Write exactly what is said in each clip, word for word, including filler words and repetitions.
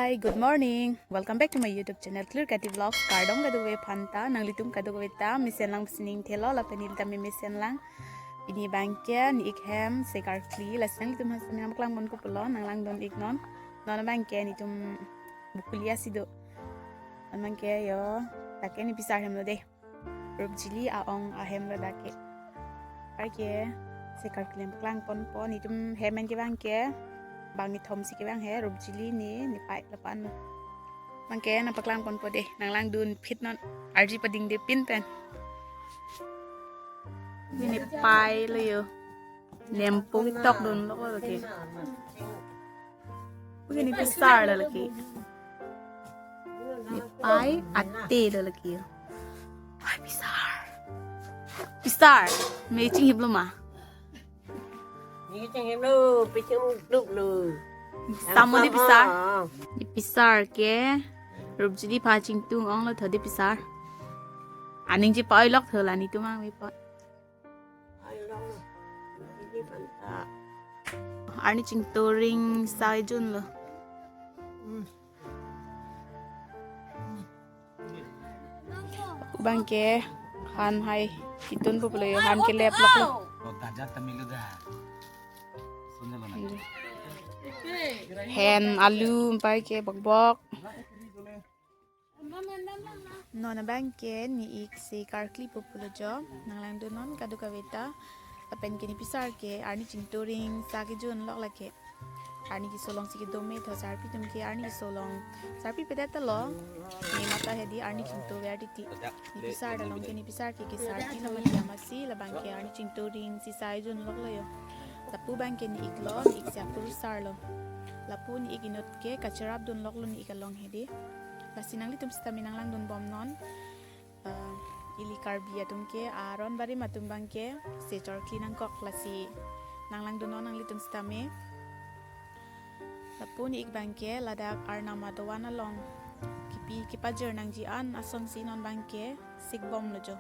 Hi, good morning. Welcome back to my YouTube channel, Clear Kati Vlogs. Kardom kadokave aphanta, nanglitum kadokave ta mesen lang pusi ning thelo, lapen neli ta me mesen lang. Pini abangke ne-ik hem se karkli, lasi nanglitum aphan sitame nangpaklang ponpo pulo, nanglangdun-ik non. Non abangke netum Bokolia si do. Non abangke yo, lake ne pisar hem lo dei. Rupjili a-ong ahem lo dak ke. Arke se karkli nangpaklang ponpo, netum hem an ke abangke bang nithom si kevang he, Rupjili, ne, ne pei lapu-an lo. Abangke nangpaklang ponpo dei, nanglangdun phit non, arje padingde pin pen. Ne pei lo yo. Nempo ketok dunlok lo lake. Puke ne pisar lo lake. Ne pei ate lo lake. Pei pisar. Pisar. Me chinghip lo ma? Ne chinghip lo, pechung duk lo. Samo ne pisar. Ah. Ne pisar ke. Rupjili aphan chingtung ong lo tho ne pisar. Aning chepei lok tho la netum abang me pei. Ai lo. Ini mantap. Arni chingturing sai jun lo. Hmm. Abangke han hai ketun po pulo yo, han kelep lok lo. Oh, taja tamilu da. Sunya lo na. Hen alu pei ke bokbok. Non abangke ne-ik se karkli po pulo jo, nanglangdun non kadokave ta. Lapen ke ne pisar ke arni chingturing sa kejun lok lake. Arni keso along si kedo me tho, sarpi atum ke arni keso along. Sarpi pedet ta lo. Ne mata hedi arni chingtu ver titi. Ne pisar ta along ke ne pisar ke ke sarpi lo mati amatsi, labangke arni chingturing si sai jun lok lo yo. Lapu abangke ne-ik lo, ne-ik si akurusar lo. Lapu ne-ik inut ke kacherap dunlok lo ne-ik along hedi. Lasi nanglitum sitame nanglangdun bom non. Ah, ili Karbi atum ke aron barim atum abangke se karkli nangkok, lasi nanglangdun non nanglitum sitame. Lapu ne-ik abangke ladak arnam adovan along kipi kepajir nangji an asonsi non abangke sik bom lo jo.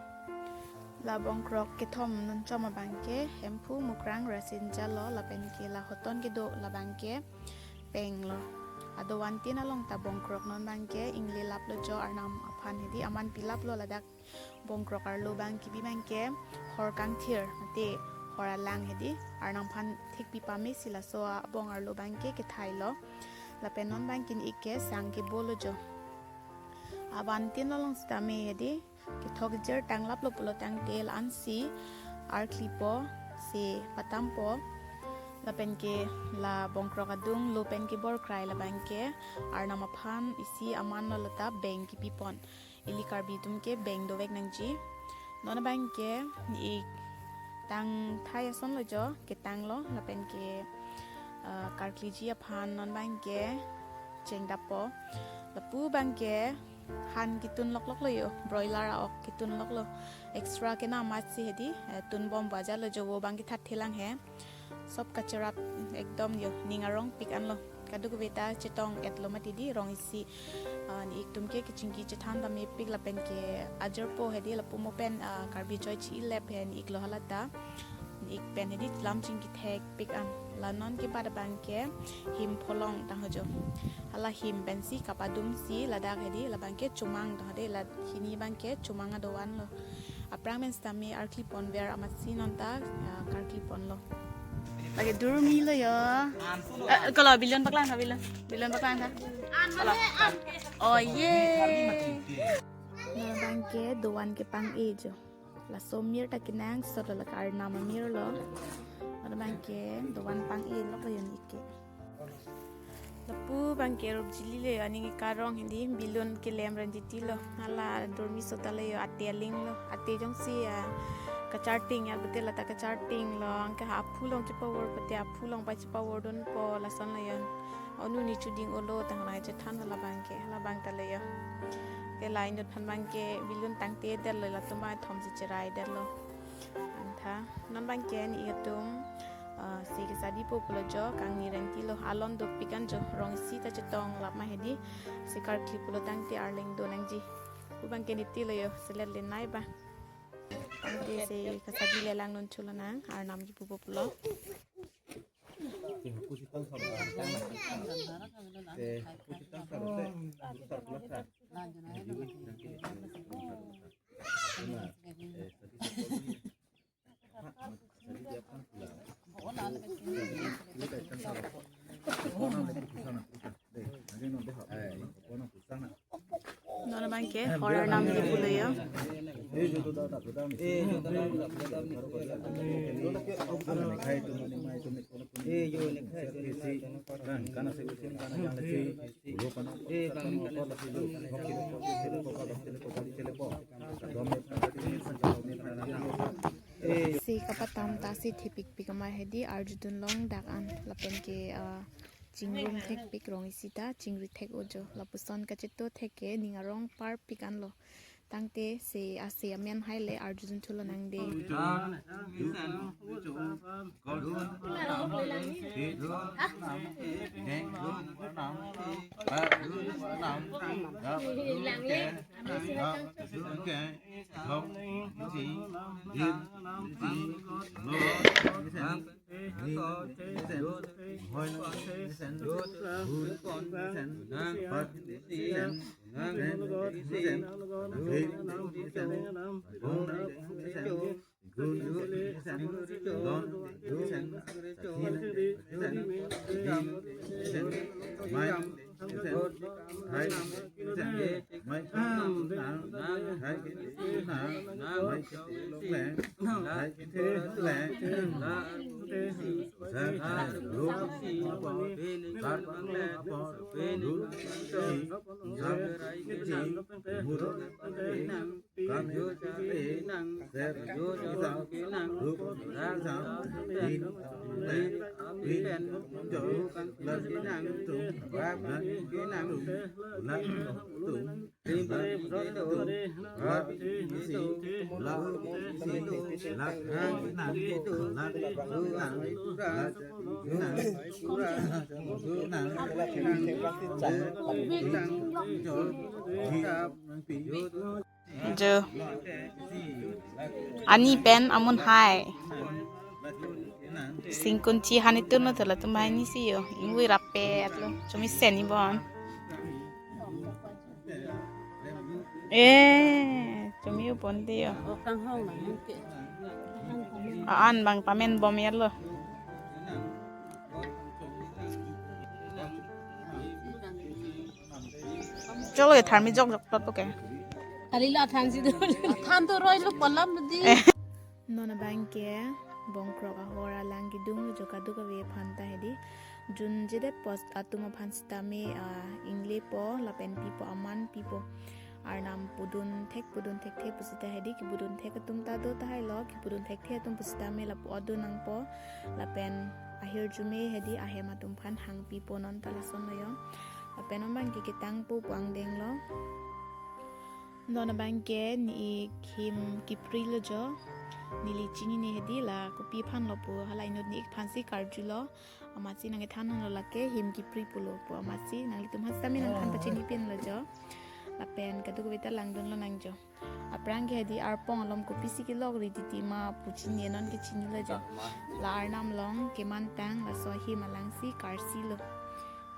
La bongkrok kethom nunchom abangke Hemphu, Mukrang, Rasinja lo, lapen ke la hoton kedo labangke Peng lo. Adovan tin along ta bongkrok, non abangke inglelap lo jo arnam aphan hedi, aman pilap lo ladak bongkrok arlo abang kipi abangke hor kangthir mate hor alang hedi, arnam aphan thik pi pame si laso abong arlo abangke kethai lo. Lapen non abangke ne-ik ke sang kebo lo jo. Avan tin along sitame hedi, kethok kejir tanglap lo pulo tangte la-ansi arkli po, se patam po. Lapen ke la bongkrok adung lo pen kebor krai, labangke arnam aphan isi aman lo, lata beng kipi pon. Ili Karbi atum ke beng dovek nangji. Non abangke ne-ik tangthai ason lo jo, ketang lo, lapen ke, ah, karkliji aphan non abangke chengdap po. Lapu abangke han ketun lok lok lo yo, broiler a-ok ketun lok lo. Extra ke na amatsi hedi, eh, tun bom baja lo jo, vo abangke that thelang he. Sop kacherap ekdom yo, ning arong pik an lo. Kadokave ta chetong et lo mati di, rong isi. Ah, ne-ik atum ke kechingki chethan ta mepik, lapen ke ajor po hedi, lapu mo pen, ah, Karbi choi chi-ilep he ne-ik lo halata. Ne-ik pen hedi lam chingki thek pik an. La non kebat abangke him pholong tang ho jo. Hala him pensi kapadum si ladak hedi, labangke chomang tang ho de, la hini abangke chomang adovan lo. Aphrang pen sitame arkli pon ver amatsi non ta, ah, karkli pon lo. Lake durmi lo yo. Eh, kalau bilon paklang tha, bilon. Bilon paklang tha. Kalau. Oh, ye. Non abangke dovan kepang-e jo. Laso mir ta kenangsot lo, lake arnam amir lo. Non abangke dovan pang-e lok lo yo ne-ik ke. Lapu abangke Rupjili le yo, aning karong hedi, bilon kelem ran titi lo. Hala durmi sota le yo, ate aling lo. Ate jongsi ya kacharting ya, betul lata kacharting lo. Anke ha aphu along chepavor pute, aphu along pai chepavor dun po, lason le yo. Onu ne chuding olo, tang rai chethan hala abangke, hala abang ta le yo. Ke la inut aphan abangke bilon tangte det lo, latum athom si cherai det lo. Antha, non abangke ne-ik atum, ah, se kesadi po pulo jo, kangni renti lo, alon dopik an jo, rong isi ta chetong lap ma hedi, se karkli pulo tangte arleng do nangji. Pu abangke ne ti lo yo, selet le nai ba. Tangte se kesadi le lang non chulo nang, arnam kipu po pulo. Te huku sitang sama. Te huku sitang sama. Non abang ke hor arnam di pulo yo. Si kapatam ta si thepikpik ama hedi arjudun long dak an lapen ke, ah, chingrum thekpik rong isi ta chingri thek-o jo lapuson kacheto thek ke ning arong parpik anlo. Tangte se ase amen hai le arjudun thu lonang de. Jo. Ani pen amun hai. Singkunchi hani tun lo tala tum hai ni si yo. Ingwi rapet lo. Chumi seni bon. Eh, chumi yo pon de yo. An bang pamen bom yar lo. Cholo ye tharmi jok jok plot poke. Kali la than si do. Than to roi lo polam di. Non abang ke bongkrok ahor alang kedung jo kadokave aphan ta hedi. Jun jedet post atum aphan sitame, ah, ingle-po lapen pipo aman pipo. Arnam pudun thek pudun thekthe pusita hedi kipudun thek atum ta do tahai lo, kipudun thekthe atum pusitame lapu odun nangpo lapen ahirjume hedi ahem atum aphan hangpipo non ta lason lo yo. Lapen non abang ke ketangpo pu angdeng lo. Non abang ke ne-ik him kipri lo jo. Neli chinine hedi la kopi aphan lo pu hala inut ne-ik aphan si karjulo. Amatsi nangkethan lo lake him kipri pulo pu amatsi nanglitum aphan sitame nangthan pachini pinlo jo. Lapen kadokave ta langdun lonang jo. Aphrang ke hedi arpong alom kopisi kelok ri titi ma pu chini non ke chinilo jo. La arnam along kemantang laso him alang si karsi lo.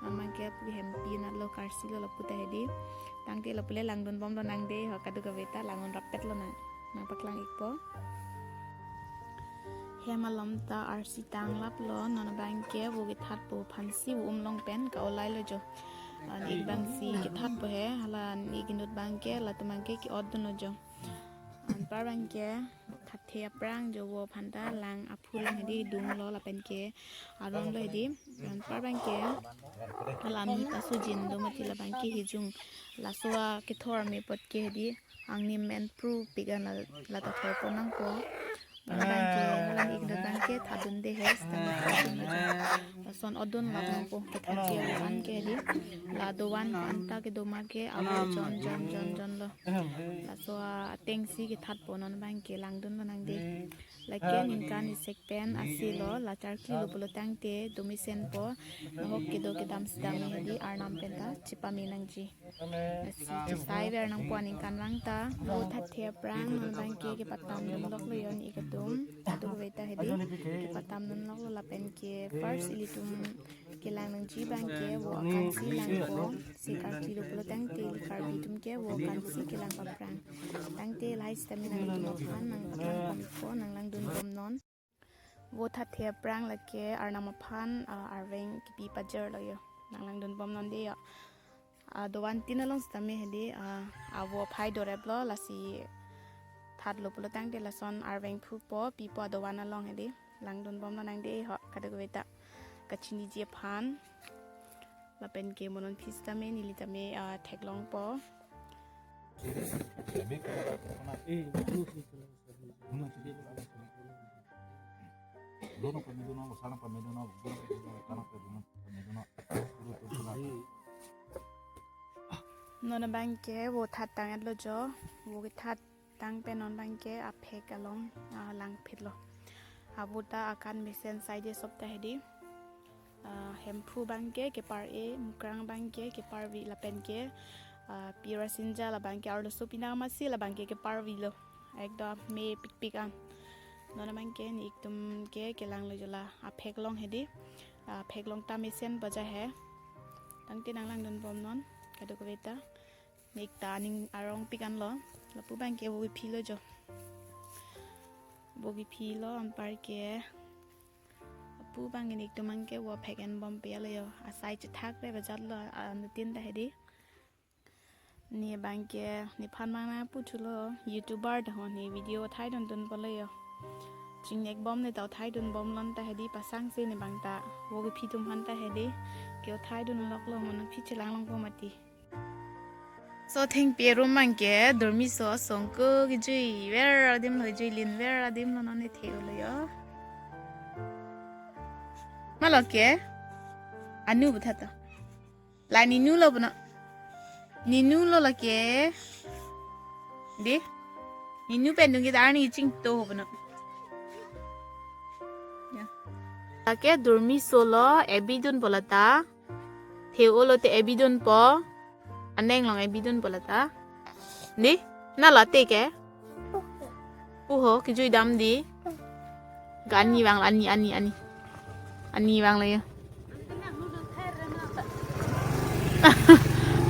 Mama ke pu hempi nat lo karsi lo lapu ta hedi. Tangte lapu le langdun bom lonang de ho kadokave ta langun rapet lonang. Nangpaklang ikpo. Hem alom ta arsi tanglap lo, non abang ke vo kethatpo aphan si vo umlong pen ka-olai lo jo. An ik abang si kethatpo he, hala an ik inut abang ke, latum abang ke ke-ot dun lo jo. Anpar abang ke thatthe aphrang jo vo aphan ta lang aphu lang hedi dung lo lapen ke aron lo hedi. Anpar abang ke hala ami ta sujin do mati labang ke hijung laso akethor me apot ke hedi angnim men pru pik an la, la ta thorpo nangpo. Abang ke hala an ik do abang ke thadun de he, sitame thadun lo jo. Lason odun lap nangpo kethathe aphan ke hedi. La dovan anta kedo ma ke avo jon jon jon jon lo. Laso ateng si kethatpo non abang ke langdun lonang de. Lake ningkan isek pen asi lo, la charkli lo pulo tangte domesenpo, nahok kedo kedam sitame hedi arnam pen ta chepame nangji. Lasi chesai ver nangpo aningkanvang ta, vo thatthe aphrang non abang ke kepatam dunlok lo yo ne-ik atum, kadokave ta hedi kepatam dunlok lo lapen ke first ilitum Kelang nangji abang ke vo akansi langpo, si karkli lo pulo tangte ili Karbi atum ke vo akansi kelang paphrang. Tangte lahai sitame nangtum aphan nangpaklang pampo, nanglangdun bomnon. Vo thatthe aphrang lake Arnam aphan, ah, arveng kipi pajirlo yo. Nanglangdun bomnon dei yo. Ah, dovan tin along sitame hedi, ah, avo aphai doreplo, lasi thatlo pulo tangte lason arveng phupo, pipo adovan along hedi. Langdun bomlo nang dei ho, kadokave ta kachiniji aphan. Lapen ke mo non aphi sitame neli tame, ah, theklongpo. Non abang ke vo thattang etlo jo, vo kethat tang pen non abang ke aphek along, ah, langphitlo. Avo ta akan mesen side sop ta hedi. Ah, Hemphu abang ke kepar-e, Mukrang abang ke keparvi lapen ke, ah, Pi Rasinja labang ke arloso pinang masi labang ke keparvilo. Ekdom mepikpik an. Non abang ke ne-ik atum ke kelanglo jo la aphek along hedi. Ah, aphek along ta mesen baja he. Tangte nanglangdun bomnon kadokave ta. Ne-ik ta aning arongpik anlo. Lapu abang ke vo kiphilo jo. Vo kiphilo anpar ke. Lapu abang ke ne-ik atum abang ke vo aphek en bom pelo yo. Asai chethak re bajatlo, ah, anuttin ta hedi. Ne abang ke nephan mang nangputhulo, YouTuber ta ho, ne video thaidun dunpo lo yo. Chingnek bom ne ta thaidun bomlon ta hedi, pasang si ne abang ta vo kiphi atum aphan ta hedi. Ke thaidun loklo, mo non aphi chelanglongpo mati. So thengpi arum abang ke dormiso asong ko kejui ver adim lo, kejui lin ver adim lo, non ne the-olo yo. Malo ke? Anu butha to. La Ninu lo puno. Ninu lo lake. Dei. Ninu pen nungki ta arni chingto ho puno. Ya. Lake dormiso lo, ebi dunpo lata. The-olo te ebi dunpo. Aneng along ebi dunpo lata. Dei, na late ke? Puho, kejui dam dei. Ga ani vanglo, ani, ani, ani. Ani vanglo yo.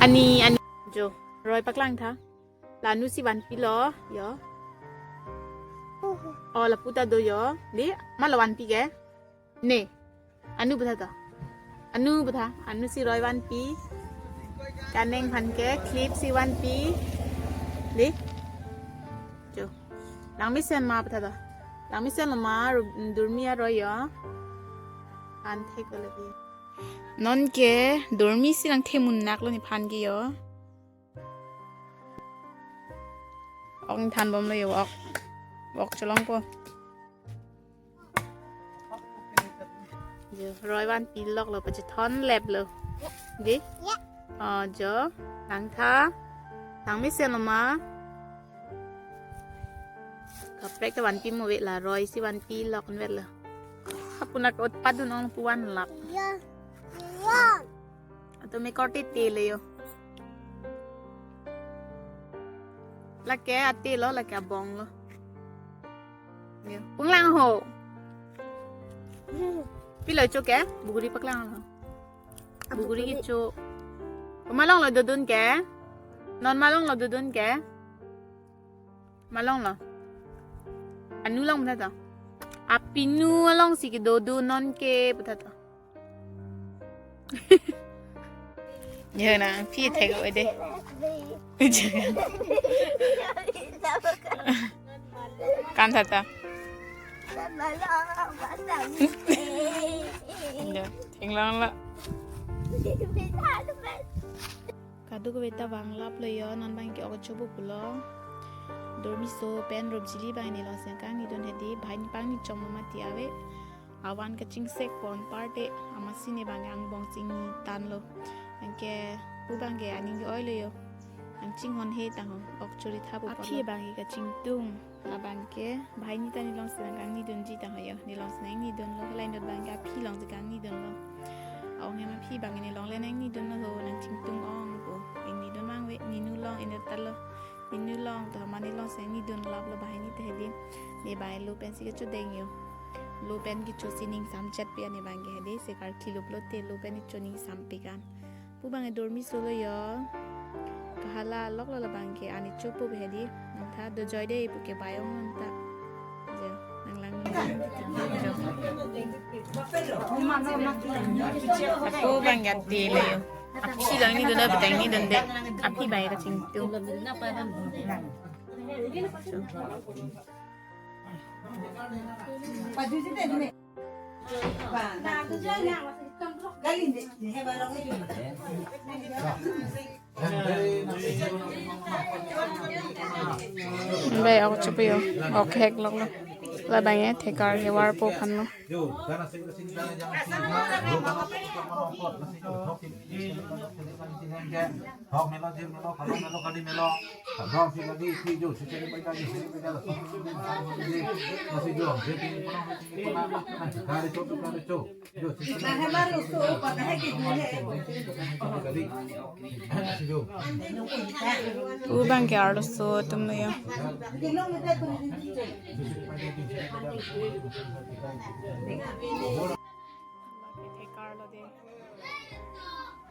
Ani, ani. Jo, roi paklang tha. La anu si vanpilo, yo. O, lapu ta do yo. Dei, malo vanpi ke? Ne. Anu butha to. Anu butha. Anu si roi vanpi. Kaneng aphan ke clip si vanpi. Dei. Jo. Langmesen ma butha to. Langmesen lo ma ru-, dormi aroi yo. An thek lagi. Non ke dormi si nangthemun naklo nephan ke yo. Ok than bomlo yo, ok. Ok cholongpo. Jo, roi vanpi loklo, pachethon leplo. Dei? Ya. O, jo, langtha. Langmesen lo ma. Kaprek ta vanpi mo ave, la roi si vanpi lok vetlo. Apuna ka utpat dun ong pu vanlap. Ya. Ya. Ato me korte te le yo. Lake ate lo, lake abong lo. Yo. Punglang ho. Pilo cho ke? Buguri paklang ho. Buguri kecho. Malonglo dodun ke? Non malonglo dodun ke? Malonglo. Anu long butha to. Apinu along si kedo do non ke butha to. Yo na, phi thek oi dei. Kan tha ta. Yo, thenglonglo. Kadokave ta vanglaplo yo, non abang ke ok chobu pulo. Dormiso pen ropjili abang ne along si nangkangnidun hedi, banghini pangni chom mati ave. Avan kachingsekpo anpar te, amatsi ne abang angbong chingni tanlo. Anke pu abang ke aning ke-oilo yo. Nangchinghon he tang ho, ok chori tha pu aphi pulo. Abang ke kachingtung. Labang ke, banghini ta ne along si nangkangnidunji tang ho yo. Ne along si nangnidunlo, halai inut abang ke aphi along si kangnidunlo. Aong hem aphi abang ne along le nangnidunlo ho, nangchingtung ong pu. Ingnidun vangve, Ninu long inut ta lo. Ninu long to mane along si nangnidunlaplo banghini ta hedi. Ne abang lo pensi kechodeng yo. Lo pen kecho si ning samchet pi ani abang ke hedi, sikar khiluk lote lo pen kecho ning sampik an. Pu abang dormi solo yo. Kahala lok lo labang ke ani chopo hedi. Nangtha dojoy de ipu ke bayong nangta. Jo, nanglang. Jo. Pu abang ya tele yo. Aphi lang ni dona bitang ni donde. Aphi bai ka chingtu. Bai ok chopo yo. Ok hek lok lo. Labang ya thekar ke warpo aphan lo. Hok melo, jir melo, kalo melo, kali melo. Kadong si lagi, si jo, si kali pai lagi, si kali pai lagi, si kali pai lagi, si jo, si kali pai lagi, si kali pai lagi, si kali pai lagi, si kali pai lagi. Pu abang ke arloso atum lo yo.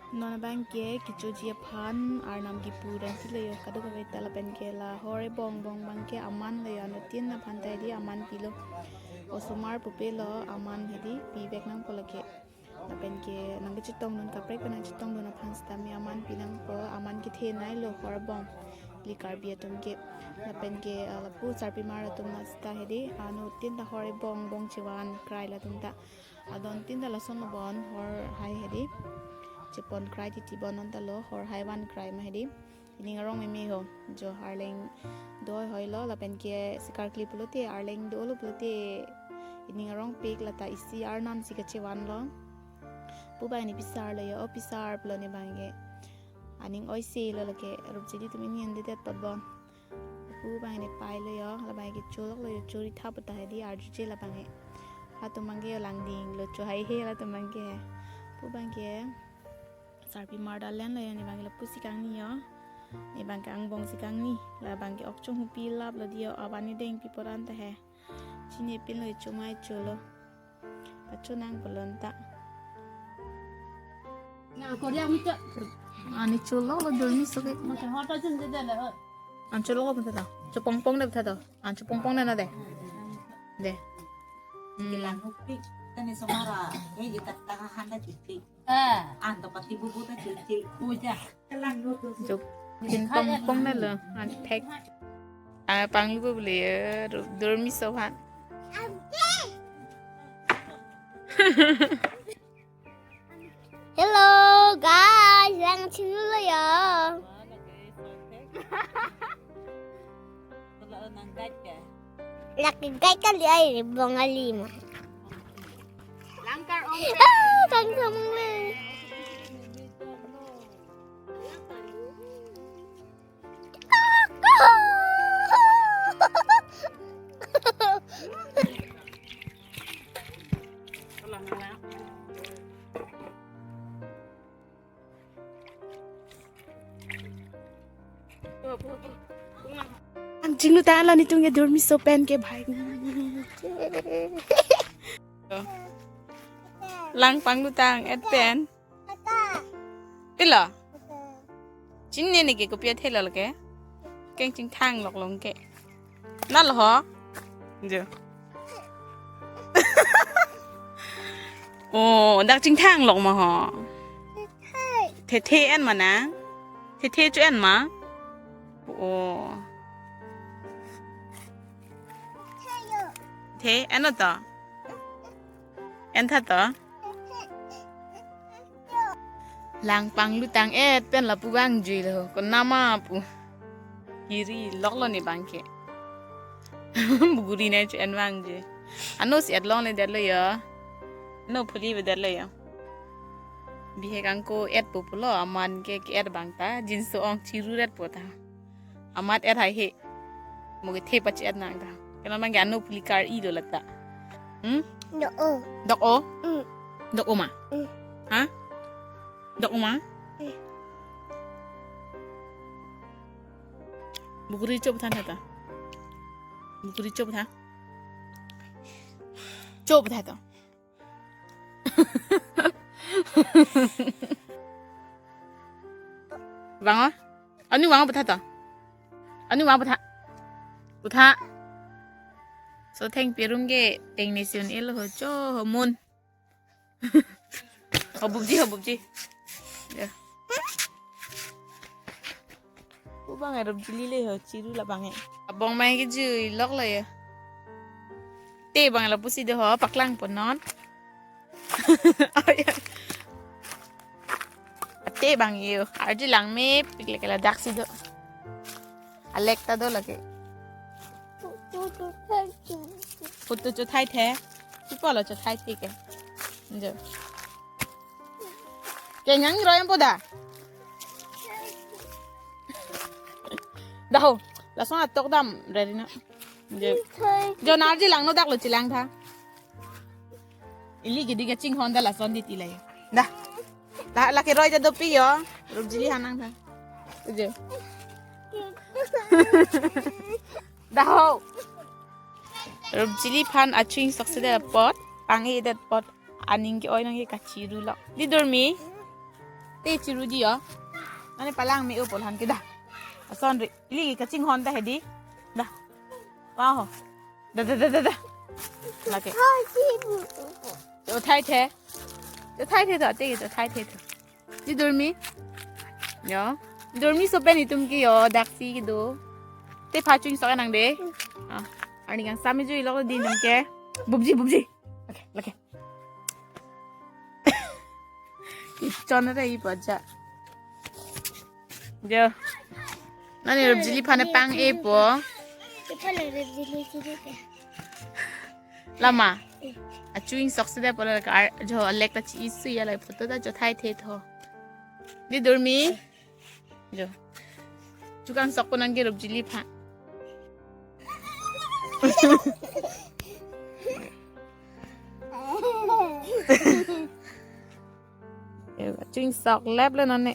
Non abang ke kechoji aphan arnam kipu dam si lo yo, kadokave ta lapen ke la hor ebong bong abang ke aman lo yo, anuttin aphan ta hedi aman pilo. Osomar pupe lo aman hedi pivek nangpo lake. Lapen ke nangkechetongdun kaprek pen nangchetongdun aphan sitame aman pinangpo, aman kethenei lo hor ebong. Ili Karbi atum ke. Lapen ke, ah, lapu sarpimar atum na sita hedi, anuttin ta hor ebong bong chevan krai latum ta. Adontin ta lason lo bon hor hai hedi. Chepon krai titi bon non ta lo hor hai van krai ma hedi. Ining arong meme ho. Jo arleng doi hoi lo lapen ke sikar kli pulote arleng dolo pulote ining arongpik lata isi arnam si kachevan lo. Pu abang ni pisar lo yo, o pisar pulo ne abang ke. Aning oi se lo lake rup chili tum ini ande det pot bon. Pu abang ne pai lo yo, labang ke cholok lo yo, chori thap ta hedi arju che labang ke. Latum abang ke yo langding lo cho hai he latum abang ke. Pu abang ke sarpimar dalen lo yo, ne abang ke lapu si kangni yo. Ne abang ke angbong si kangni, labang ke ok chonghu pi lap lo di yo, avan ni deng pi poran ta he. Chini pin lo yo, chomai cholo. Pacho nang kolon ta. Na Korea mi ta. Ani cholo lo dormi soke. Mo ta hota chen de de la. An cholo ko ta. Chopong pong de ta to. An chopong pong de na de. De. Hmm. Kilang hupik. Tani somara. Eh, kita tanga handa tipik. Ah. An to pati bubu ta tipik. Puja. Jok. Kin pong pong na lo. An thek. Ah, panglu bule, eh, ru-, dormi so han. Hello, guys. Lang chinglu lo yo. Laki guide kali ai, bong ali ma. Langkar ong. Ah, kang samung le. An chinglu ta la netum ke dormi so pen ke bhai. Lang panglu tang et pen. Pilo? Chini ne ke kopi athelo ke? Keng chingthang lok long ke. Na lo ho? Jo. Oh, dak chingthang lok ma ho. Thethe en ma na? Thethe cho en ma? Oh. The en lo to? En tha to? Lang panglu tang et pen lapu vangji lo, konama pu. Kiri lok lo ne abang ke. Buguri ne cho en vangji. Ano si et longle det lo yo. Ano phuli ve det lo yo. Bihek angko et po pulo, aman ke ke et abang ta, jinso ong chiru ret po ta. Amat et hai he. Mo kethe pachi et nang ta. Kena abang ke ano phuli kar-i lo lata. Hmm? Dok o. Dok o? Mm. Dok o ma? Mm. Ha? Dok o ma? Mm. Buguri chop than ta. Buguri chop than. Cho puthai to. Vang o. Anu vang o puthai to. Anu vang o puthai. Puthai. So thengpi arum ke tengne si un-elo ho cho ho mun. Ho bubji, ho bubji. Ya. Pu bang e Rupjili le ho chiru labang e. Abong mai ke jui lok lo ya. Te bang lo pusi do ho paklang pon non. Te bang yo. Arji langmepik le ke ladak si do. Alek ta do lake. Photo chothai the. Sipolo chothai the ke. Jo. Ke nang roi ampo da. Daho. Lason atok dam rerina. Jo. Jo, arji langno dak lo chilang tha. Ili gidi kachinghon da lason di tilai. Da. La, lake roi ta dopik yo. Rupjili hanang tha. Jo. Daho. Rupjili aphan aching sok si det apot, pang-e det apot, aning ke-oi nang ke kachiru lo. Di Durmi. Te chiru di yo. Mane palang me-o pol han ke da. Ason ri. Ili kachinghon ta hedi. Da. Wow. Da, da, da, da, da. Lake. Chothai the. Chothai the to, te chothai the to. Di Durmi. Yo. Durmi so pen itum ke yo, daksi ke do. Te pha ching sok nang de. Ah, arni kangsam jui lo di itum ke. Bubji, bubji. Lake, lake. Ichon re ipo ja. Jo. Nani Rupjili aphan pang-e po. Ipo le Rupjili chiri ke. Lama. Aching sok si det apot lake ar-, jo alek ta chi-i si ya la photo ta chothai the tho. Di Durmi. Jo. Chukang sok ko nang ke Rupjili aphan. Yo, ching sok lep le non ne.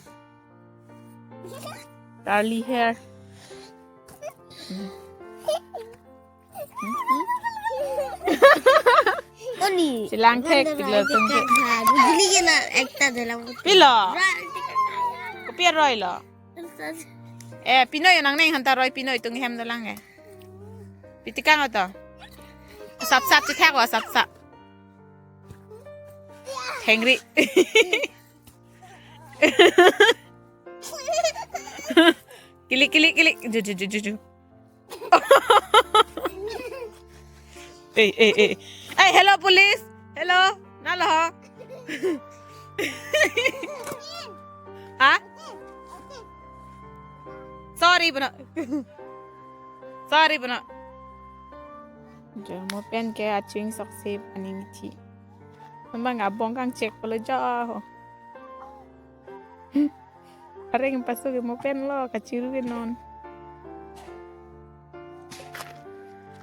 Curly hair. Oni. Chilang thek pilo tum ke. Bujili ke na ekta dalam. Pilo. Kopi aroi lo. Eh, pino yo nang neng hanta roi pino itum hem dolang eh. Pi tikang ato. Sap sap chithak wa sap sap. Hengri. Kili, kili, kili. Ju, ju, ju, ju, ju. Hey, hey, hey. Hey, hello, police. Hello. Nalo ho. Ha? Sorry, bro. Sorry, bro. Jo, mo pen ke aching sok si aning thi. Mama ngabong kang check polo jo ho. Areng paso ke mo pen lo, kachiru ke non.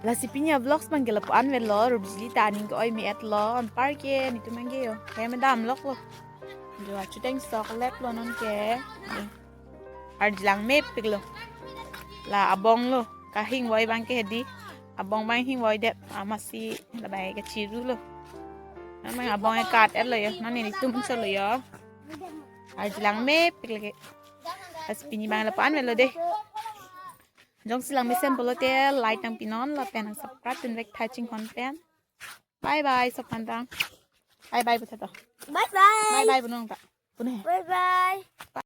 Lasi pini a-vlogs abang ke lapu-an velo, Rupjili ta aning ke-oi me-et lo, anpar ke nitum abang ke yo. Kaya medam lok lo. Jo, achuteng sok lep lo non ke. Arji langmepik lo. La abong lo. Kahingvoi abang ke hedi. Abong abang hingvoi det. Amatsi labang ke kachiru lo. Namang abong ke kat et lo yo. Nani nitum cholo yo. Arji langmepik lake. Lasi pini abang lapu-an velo de. Jongsi langmesen pulote like nangpinon lapen nang subscribe tun vek tha chinghon pen. Bye bye sophan tang. Bye bye puthot to. Bye bye. Bye bye punong ta. Pune. Bye bye.